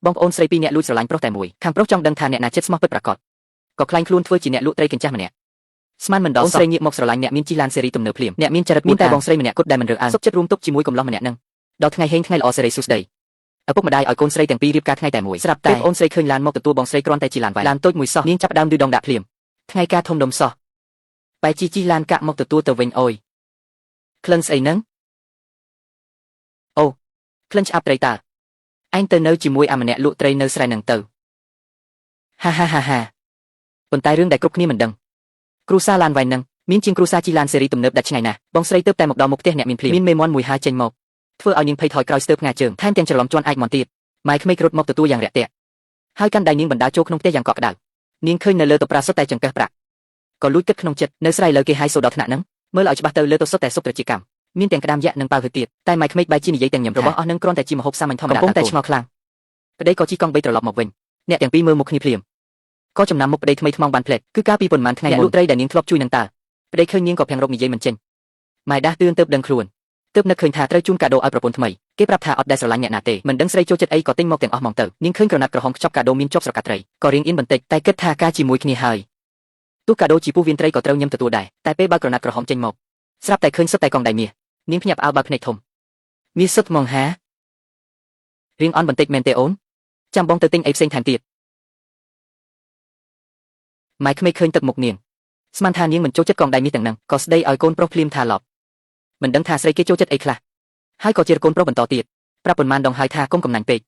បងប្អូនស្រីពីរអ្នកលួចស្រឡាញ់ប្រុសតែមួយខាងប្រុសចង់ដឹងថាអ្នកណាចិត្តស្មោះពិតប្រាកដក៏ក្លែងខ្លួនធ្វើជាអ្នកលក់ត្រីកញ្ចាស់ម្នាក់ស្មានមិនដល់អូនស្រីងាកមកស្រឡាញ់អ្នកមានជិះឡានសេរីទំនើបភ្លាមអ្នកមានចរិតមានតែបងស្រីម្នាក់គត់ដែលមិនរើសអើងសុខចិត្តរួមទុកជាមួយកំឡោះម្នាក់នឹងដល់ថ្ងៃហេងថ្ងៃល្អសេរីសួស្តីឪពុកម្ដាយឲ្យកូនស្រីទាំងពីររៀបការថ្ងៃតែមួយស្រាប់តែអូនស្រីឃើញឡានមកទទួលបងស្រីគ្រាន់តែជាឡានវ៉ែនឡានតូចមួយសោះនាងចាប់ដើមឌឺដងដាក់ភ្លាមថ្ងៃការធំដុំសោះបែជីជិះឡានកាក់មកទទួលទៅវិញអូយក្លិនស្អីនឹងអូក្លិនឆ្អាបត្រីតើអញទៅនៅជាមួយអាម្នាក់លក់ត្រីនៅស្រែនឹងទៅហាហាហាហាប៉ុន្តែរឿងដែលគ្រប់គ្នាមិនដឹងគ្រួសារឡានវ៉ែននឹងមានជាងគ្រួសារជិះឡានសេរីទំនើបដាច់ឆ្ងាយណាស់បងស្រីទើបតែមកដល់មុខផ្ទះអ្នកមានភ្លាមមានមេមន់មួយហាចេញមកធ្វើឲ្យនាងភ័យថយក្រោយស្ទើរផ្ងាជើងថែមទាំងច្រឡំជន់អាចមន់ទៀតម៉ែក្មេករត់មកទទួលយ៉ាងរាក់ទាក់ហើយកាន់ដៃនាងបណ្ដើចូលក្នុងផ្ទះយ៉ាងកក់ក្ដៅនាងឃើញនៅលើតុប្រាសុទ្ធតែចង្កឹះប្រាក់ក៏លួចគិតក្នុងចិត្តនៅស្រែលើគេហាយសូដល់ថ្នាក់ហ្នឹងមើលឲ្យច្បាស់ទៅលើតុសុទ្ធតែសុបត្រជាកម្មមានទាំងក្តាមយក្សនិងប៉ាវហឺទៀតតែម៉ែក្មេកបែរជានិយាយទាំងញឹមរបស់អស់នឹងគ្រាន់តែជាម្ហូបសាមញ្ញធម្មតាកំពុងតែឆ្ងល់ខ្លាំងប្តីក៏ជិះកង់បីត្រឡប់មកវិញអ្នកទាំងពីរមើលមុខគ្នាភ្លាមក៏ចំណាំមុខប្តីថ្មីថ្មោងបានផ្លែតគឺកាលពីប៉ុន្មានថ្ងៃមុនអ្នកលក់ត្រីដែលនាងធ្លាប់ជួយនឹងតើប្តីឃើញនាងក៏ភាំងរកនិយាយមិនចេញម៉ែដាស់តឿនទៅដឹងខ្លួនទើបនឹកឃើញថាត្រូវជូនកាដូឲ្យប្រពន្ធថ្មីគេប្រាប់ថាអត់ដែលស្រឡាញ់អ្នកណាទេមិនដឹងស្រីចូលចិត្តអីក៏ទិញមកទាំងអស់មកទៅនាងឃើញក្រណាត់ក្រហមខ្ចប់កាដូមានជាប់ស្រកាត្រីក៏រៀងអៀនបន្តិចតែគិតថាការជាមួយគ្នាហើយទោះកាដូជាពោះវៀនត្រីក៏ត្រូវញឹមទទួលដែរតែពេលបើកក្រណាត់ក្រហមចេញមកស្រាប់តែឃើញសុទ្ធតែកង់ដៃមាសនាងភ្ញាក់ផ្អើលបើភ្នែកធំមាសសុទ្ធហ្មងហារៀងអន់បន្តិចមែនទេអូនចាំបងទៅទិញអីផ្សេងថែមទៀតម៉ែក្មេកឃើញទឹកមុខនាងស្មានថានាងមិនចូលចិត្តកង់ដៃមាសទាំងហ្នឹងក៏ស្ដីឲ្យកូនប្រុសភ្លាមថាឡប់មិនដឹងថាស្រីគេចូលចិត្តអីខ្លះហើយក៏ជាកូនប្រុសបន្តទៀតប្រាប់ប៉ុន្មានដងហើយថាកុំកំណាញ់ពេក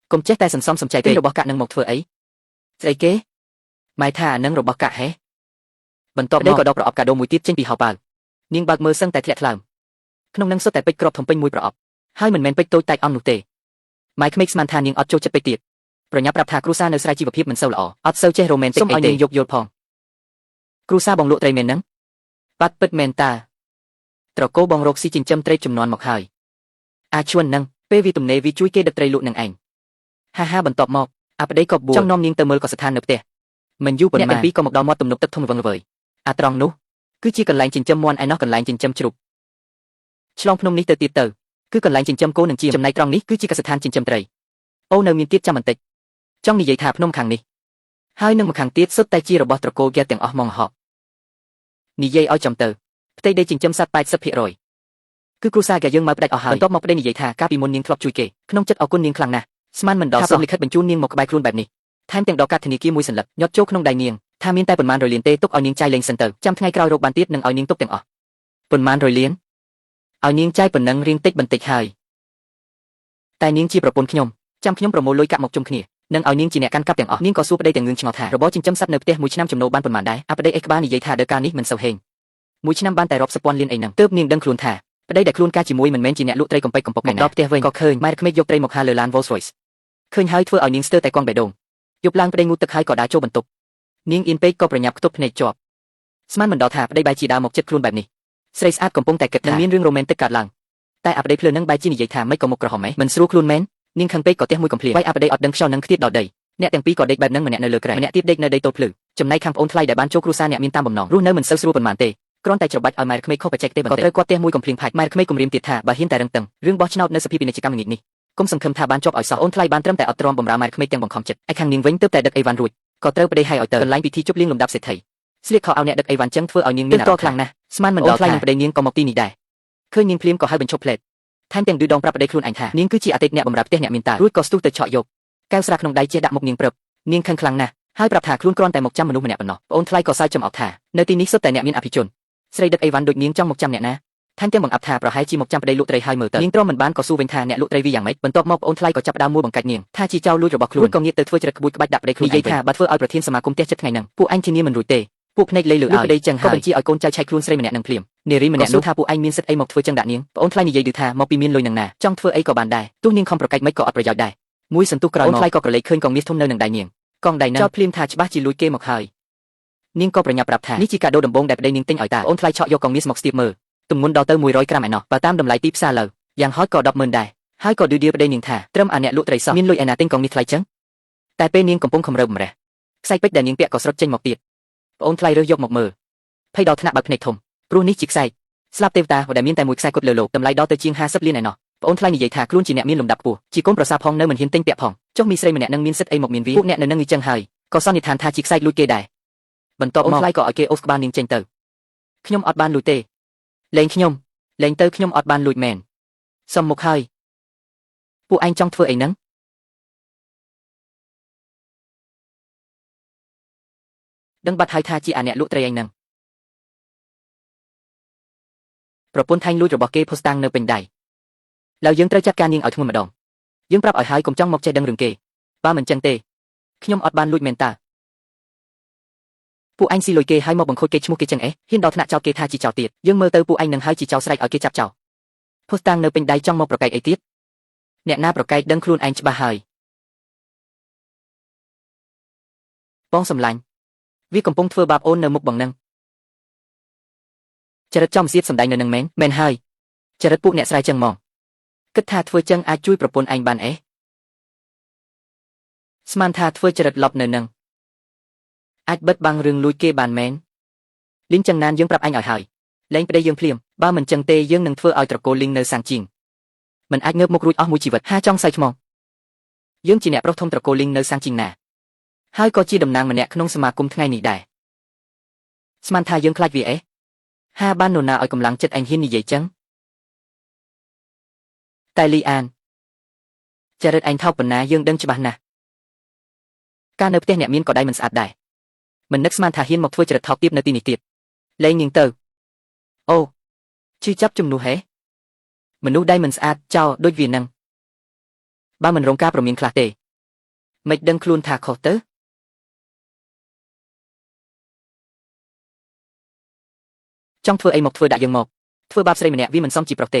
កុំចេះតែសន្សំសំចៃពេករបស់កាក់នឹងមកធ្វើអីស្អីគេម៉ែថាអានឹងរបស់កាក់ហេបន្ទាប់មកក៏ដកប្រអប់កាដូមួយទៀតចេញពីហោប៉ៅនាងបើកមើលសឹងតែធ្លាក់ថ្លើមក្នុងនឹងសុទ្ធតែពេជ្រគ្រាប់ធំពេញមួយប្រអប់ហើយមិនមែនពេជ្រតូចតាចអន់នោះទេម៉ែក្មេកស្មានថានាងអត់ចូលចិត្តពេជ្រទៀតប្រញាប់ប្រាប់ថាគ្រួសារនៅស្រែជីវភាពមិនសូវល្អអត់សូវចេះរ៉ូមែនទិកអីទេសូមឲ្យនាងយកយល់ផងគ្រួសារបងលក់ត្រីមែនហ្នឹងបាត់ពិតមែនតាត្រកូលបងរកស៊ីចិញ្ចឹមត្រីចំនួនមកហើយអាឈួននឹងពេលវាទំនេរវាជួយគេដឹកត្រីលក់នឹងឯងហាហាបន្ទាប់មកអាប្តីក៏បួលចង់នាំនាងទៅមើលកសិដ្ឋាននៅផ្ទះមិនយូរប៉ុន្មានអ្នកទាំងពីរក៏មកដល់មាត់ទំនប់ទឹកធំល្វឹងល្វើយអាត្រង់នោះគឺជាកន្លែងចិញ្ចឹមមាន់ឯណោះកន្លែងចិញ្ចឹមជ្រូកឆ្លងភ្នំនេះទៅទៀតទៅគឺកន្លែងចិញ្ចឹមគោនិងចៀមចំណែកត្រង់នេះគឺជាកសិដ្ឋានចិញ្ចឹមត្រីអូនៅមានទៀតចាំបន្តិចចង់និយាយថាភ្នំខាងនេះហើយនឹងម្ខាងទៀតសុទ្ធតែជារបស់ត្រកូលហ្គេទាំងអស់មកហកនិយាយឲ្យចំទៅផ្ទៃដីចិញ្ចឹមសត្វ 80% គឺគ្រួសារគេយើងមកផ្ដាច់អស់ហើយបន្ទាប់មកប្តីនិយាយថាកាលពីមុននាងធ្លាប់ជួយគេក្នុងចិត្តអរគុណនាងខ្លាំងណាស់ស្មានមិនដល់សោះលិខិតបញ្ជូននាងមកក្បែរខ្លួនបែបនេះថែមទាំងដកកាត់ធនាគារមួយសន្លឹកញាត់ចូលក្នុងដៃនាងថាមានតែប៉ុន្មានរយលានទេទុកឲ្យនាងចាយលេងសិនទៅចាំថ្ងៃក្រោយរកបានទៀតនឹងឲ្យនាងទុកទាំងអស់ប៉ុន្មានរយលានឲ្យនាងចាយប៉ុណ្ណឹងរៀងតិចបន្តិចហើយតែនាងជាប្រពន្ធខ្ញុំចាំខ្ញុំប្រមូលលុយកាក់មកជុំគ្នានឹងឲ្យនាងជាអ្នកកាន់កាប់ទាំងអស់នាងក៏សួរប្តីទាំងងឿងឆ្ងល់ថារបរចិញ្ចឹមសត្វនៅផ្ទះមួយឆ្នាំចំណូលបានប៉ុន្មានដែរអាប្តីអេក្បាលនិយាយថាដើការនេះមិនសូវហេងមួយឆ្នាំបានតែរាប់សិបពាន់លានអីហ្នឹងទើបនាងដឹងខ្លួនថាប្តីដែលខ្លួនការជាមួយមិនមែនជាអ្នកលក់ត្រីកំពេចកំប៉ុកមកដល់ផ្ទះវិញក៏ឃើញម៉ែក្មេកយកត្រីមកហាលើឡាន Rolls Royce ឃើញហើយធ្វើឲ្យនាងស្ទើរតែគង់បេះដូងយប់ឡើងប្តីងូតទឹកហើយក៏ដើរចូលបន្ទប់នាងអៀនពេកក៏ប្រញាប់ខ្ទប់ភ្នែកជាប់ស្មានមិនដល់ថាប្តីបែរជាដើរមកចិត្តខ្លួនបែបនេះស្រីស្អាតកំពុងតែគិតនឹងមានរឿងរ៉ូមែនទិកកើតឡើងតែអាប្តីភ្លើនឹងបែរជានិយាយថាមិនក៏មុខក្រហមហ៎មិនស្រួលខ្លួនមែននាងខឹងពេកក៏ទះមួយកំភ្លៀងវាយអាប្តីអត់ដឹងខ្យល់នឹងខ្ទាតដល់ដីអ្នកទាំងពីរក៏ដេកបែបនឹងម្នាក់នៅលើគ្រែម្នាក់ទៀតដេកនៅដីទល់ភ្លឺចំណែកខាងប្អូនថ្លៃដែលបានចូលគ្រួសារអ្នកមានតាមបំណងរស់នៅមិនសូវស្រួលប៉ុន្មានទេគ្រាន់តែច្របាច់ឲ្យម៉ែក្មេកខុសបច្ចេកទេសបន្តិចក៏ត្រូវគាត់ទះមួយកំភ្លៀងផាច់ម៉ែក្មេកគំរាមទៀតថាបើហ៊ានតែរឹងតឹងរឿងបោះឆ្នោតនៅសភាពាណិជ្ជកម្មល្ងាចនេះគុំសង្ឃឹមថាបានជាប់ឲ្យសោះអូនថ្លៃបានត្រឹមតែអត់ទ្រាំបំរើម៉ែក្មេកទាំងបង្ខំចិត្តឯខាងនាងវិញទើបតែដឹកអីវ៉ាន់រួចក៏ត្រូវប្តីឲ្យឲ្យទៅកន្លែងពិធីជប់លៀងលំដាប់សេដ្ឋីស្លៀកខោអាវអ្នកដឹកអីវ៉ាន់ចឹងធ្វើឲ្យនាងមានអារម្មណ៍ខ្លាំងណាស់ស្មានមិនដល់ថ្លៃនឹងប្តីនាងក៏មកទីនេះដែរឃើញនាងភ្លាមក៏ហៅបញ្ឈប់ផ្លែតថែមទាំងឌឺដងប្រាប់ប្តីខ្លួនឯងថានាងគឺជាអតីតអ្នកបម្រើផ្ទះអ្នកមានតារួចក៏ស្ទុះទៅឆក់យកកែវស្រាក្នុងដៃជះដាក់មុខនាងព្រឹបនាងខឹងខ្លាំងណាស់ហើយប្រាប់ថាខ្លួនគ្រាន់តែមកចាំមនុស្សម្នាក់ប៉ុណ្ណោះប្អូនថ្លៃក៏សើចចំអកថានៅទីនេះសុទ្ធតែអ្នកមានអភិជនស្រីដឹកអីវ៉ាន់ដូចនាងចង់មកចាំអ្នកណាថែមទាំងបង្អាប់ថាប្រហែលជាមកចាំប្តីលក់ត្រីហើយមើលទៅនាងទ្រាំមិនបានក៏សួរវិញថាអ្នកលក់ត្រីវាយ៉ាងម៉េចបន្ទាប់មកប្អូនថ្លៃក៏ចាប់ដើមមួលបង្កាច់នាងថាជាចៅលួចរបស់ខ្លួនក៏ងាកទៅធ្វើចរិតក្បួចក្បាច់ដាក់ប្តីខ្លួននិយាយថាបើធ្វើឲ្យប្រធានសមាគមផ្ទះចិត្តថ្ងៃហ្នឹងពួកអញធានាមិនរួចទេពួកភ្នែកលៃលើឲ្យប្តីចឹងហើយក៏បញ្ជាឲ្យកូនចៅឆែកខ្លួនស្រីម្នាក់នឹងភ្លាមនារីម្នាក់នោះថាពួកឯងមានសិទ្ធិអីមកធ្វើចឹងដាក់នាងប្អូនថ្លៃនិយាយឌឺថាមកពីមានលុយនឹងណាចង់ធ្វើអីក៏បានដែរទោះនាងខំប្រកែកមិនក៏អត់ប្រយោជន៍ដែរមួយសន្ទុះក្រោយមកប្អូនថ្លៃក៏ក្រឡេកឃើញកងមាសធំនៅនឹងដៃនាងកងដៃនឹងចោតភ្លាមថាច្បាស់ជាលួចគេមកហើយនាងក៏ប្រញាប់ប្រាប់ថានេះជាកាដូដំបូងដែលប្តីនាងទិញឲ្យតាប្អូនថ្លៃឆក់យកកងមាសមកស្ទាបមើលទម្ងន់ដល់ទៅ100ក្រាមឯណោះបើតាមតម្លៃទីផ្សារលើយ៉ាងហោចក៏100000ដែរហើយក៏ឌឺដៀប្តីនាងថាត្រឹមអាអ្នកលក់ត្រីសោះមានលុយឯណាទិញកងមាសថ្លៃចឹងតែពេលនាងកំពុងខំរើបំរះខ្សែពេជ្រដែលនាងពាក់ក៏ស្រុតចេញមកទៀតប្អូនថ្លៃរើសយកមកមើលភ័យដល់ថ្នាក់បើកភ្នែកធំព្រោះនេះជាខ្សែស្លាប់ទេវតាដែលមានតែមួយខ្សែគត់លើលោកតម្លៃដល់ទៅជាង50លានឯណោះ ប្អូនថ្លៃនិយាយថាខ្លួនជាអ្នកមានលំដាប់ខ្ពស់ជាកូនប្រសាផងនៅមិនហ៊ានទិញពាក់ផងចុះមីស្រីម្នាក់នឹងមានសិទ្ធិអីមកមានវាពួកអ្នកនៅនឹងអ៊ីចឹងហើយក៏សន្និដ្ឋានថាជាខ្សែលួចគេដែរបន្ទាប់មកថ្លៃក៏ឲ្យគេអូសក្បាលនាងចេញទៅខ្ញុំអត់បានលួចទេលែងខ្ញុំលែងទៅខ្ញុំអត់បានលួចមែនសុំមុខហើយពួកឯងចង់ធ្វើអីហ្នឹងដឹងបាត់ហើយថាជាអាអ្នកលក់ត្រីឯងហ្នឹងប្រពន្ធថែងលួចរបស់គេផុសតាំងនៅពេញដៃឡើយយើងត្រូវចាត់ការនាងឲ្យធ្ងន់ម្ដងយើងប្រាប់ឲ្យហើយកុំចង់មកចេះដឹងរឿងគេបើមិនចឹងទេខ្ញុំអត់បានលួចមែនតើពួកឯងស៊ីលុយគេហើយមកបង្ខូចគេឈ្មោះគេចឹងអេហ៊ានដល់ថ្នាក់ចោទគេថាជាចោទទៀតយើងមើលទៅពួកឯងនឹងហើយជាចោទស្រែកឲ្យគេចាប់ចោលផុសតាំងនៅពេញដៃចង់មកប្រកែកអីទៀតអ្នកណាប្រកែកដឹងខ្លួនឯងច្បាស់ហើយបងសំឡាញ់វាកំពុងធ្វើបាបអូននៅមុខបងនឹងចរិតចំសៀតសំដែងនៅនឹងមែនមែនហើយចរិតពួកអ្នកស្រែចឹងមកគិតថាធ្វើចឹងអាចជួយប្រពន្ធឯងបានអេស្មានថាធ្វើចរិតលប់នៅនឹងអាចបិទបាំងរឿងលួចគេបានមែនលីងចឹងណានយើងប្រាប់អញឲ្យហើយលែងប្តីយើងភ្លាមបើមិនចឹងទេយើងនឹងធ្វើឲ្យត្រកូលលីងនៅសាំងជីងមិនអាចងើបមុខរួចអស់មួយជីវិតហាចង់សៃឆ្មងយើងជាអ្នកប្រុសធំត្រកូលលីងនៅសាំងជីងណាហើយក៏ជាតំណាងម្នាក់ក្នុងសមាគមថ្ងៃនេះដែរស្មានថាយើងខ្លាចវាអេហាបាននរណាឲ្យកម្លាំងចិត្តអញហ៊ាននិយាយចឹងតែលីអានចរិតឯងថោកប៉ុណ្ណាយើងដឹងច្បាស់ណាស់ការនៅផ្ទះអ្នកមានក៏ដៃមិនស្អាតដែរមិននឹកស្មានថាហ៊ានមកធ្វើចរិតថោកទាបនៅទីនេះទៀតលែងនាងទៅអូឈឺចាប់ជំនួសហេមនុស្សដៃមិនស្អាតចោលដូចវានឹងបើមិនរងការប្រមានខ្លះទេមិនដឹងខ្លួនថាខុសទៅចង់ធ្វើអីមកធ្វើដាក់យើងមកធ្វើបាបស្រីម្នាក់វាមិនសមជាប្រុសទេ